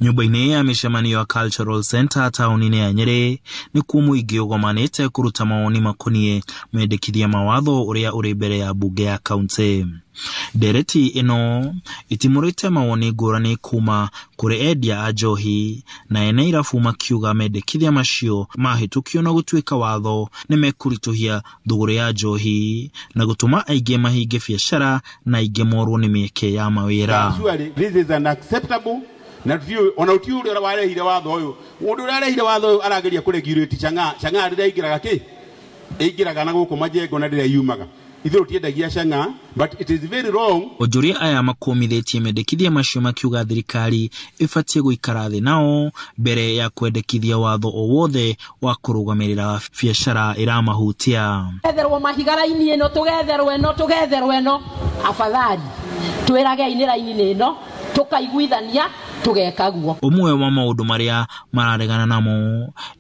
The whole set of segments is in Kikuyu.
Nyũmba-inĩ ya mĩcemanio ya Cultural Center taũni-inĩ ya Nyĩrĩ nĩkuo mũingĩ ũgomanĩte kũruta mawoni makoniĩ mendekithia ma watho ũrĩa ũrĩ mbere ya mbunge ya kaunti. Ndereti ĩno ĩtimũrĩte mawoni ngũrani kuma kũrĩ endia a njohi na ene irabu makiuga mendekithia macio mahĩtũkio na gũtuĩka watho nĩmekũritũhia thũgũrĩ ya njohi na gũtũma aingĩ mahinge biacara na aingĩ morwo nĩ mĩeke ya mawĩra. Surely this is unacceptable na tutiũĩ ona ũtiũĩ ũrĩa warehire watho ũyũ. Mũndũ ũrĩa arehire watho ũyũ arageria kũ regulate chang'aa. Chang'aa rĩrĩa ĩingĩraga kĩ? Ĩingĩraga na gũkũ majengo na rĩrĩa yumaga. Ithuĩ tũtiendagia chang'aa, but it is very wrong. Onjoria aya makũmithĩtie mendekithia macio makiuga thirikari ĩbatiĩ gũikara thĩ nao mbere ya kwendekithia watho o wothe wa kũrũgamĩrĩra biacara ĩramahutia. Tũgetherwo mahiga raini ĩno, tũgetherwo ĩno, tũgetherwo ĩno, afadhali twĩragei nĩ raini ĩno, tũkaiguithania tũgeka guo. Ũmwe wa maũndũ marĩa mararegana namo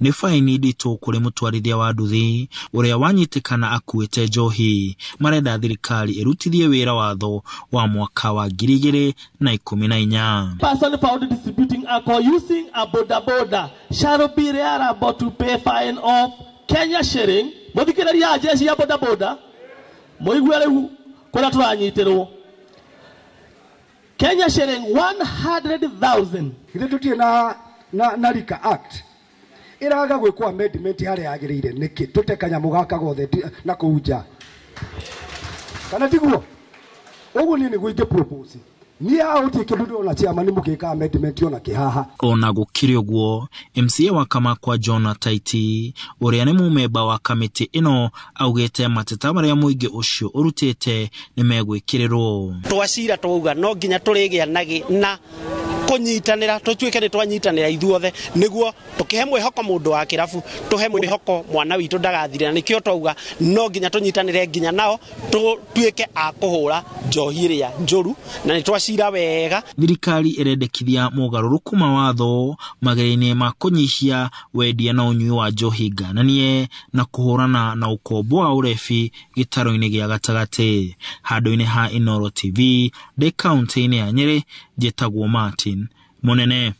nĩ baini nditũ kũrĩ mũtwarithia wa nduthi ũrĩa wanyitĩkana akuĩte njohi. Marenda thirikari ĩrutithie wĩra watho wa mwaka wa 2014. Person found distributing alcohol using a boda boda shall be liable to pay fine of Kenya shilling. Mũthikĩrĩria jeshi ya boda boda mũigue rĩu kũrĩa tũranyitĩrwo Kenya shilling 100,000. Ithuĩ tũtirĩ na Liquor Act ĩraga gwĩkwo amendment harĩa yagĩrĩire nĩkĩ tũte kanyamũ gaka gothe na kũu nja, kana tiguo? Ũguo niĩ nĩguo ingĩ propose. Niĩ haha gũtirĩ kĩndũ ndĩrona chairman mũgĩka amendment ona kĩ haha. Ona gũkĩrĩ ũguo, MCA wa Kamakwa John Taiti ũrĩa nĩ mũmemba wa kamĩtĩ ĩno augĩte mateta marĩa mũingĩ ũcio ũrutĩte nĩ megwĩkĩrĩrwo. Twacira twauga no nginya tũrĩgĩa na kũnyitanĩra, tũtuĩke nĩ twanyitanĩra ithuothe nĩguo tũkĩhe mwĩhoko mũndũ wa kĩrabu, tũhe mwĩhoko mwana witũ ndagathire, na nĩkĩo twauga no nginya tũnyitanĩre nginya nao tũtuĩke a kũhũra njohi ĩrĩa njũru, na nĩ twacira wega. Thirikari ĩrendekithia mogarũrũku ma watho mageria-inĩ ma kũnyihia wendia na ũnyui wa njohi ngananie na kũhũrana na ũkombo wa ũrebi gĩtarũ-inĩ gĩa gatagatĩ. Handũ-inĩ ha Inooro TV ndĩ kaunti-inĩ ya Nyĩrĩ, njĩtagwo Martin Mũnene.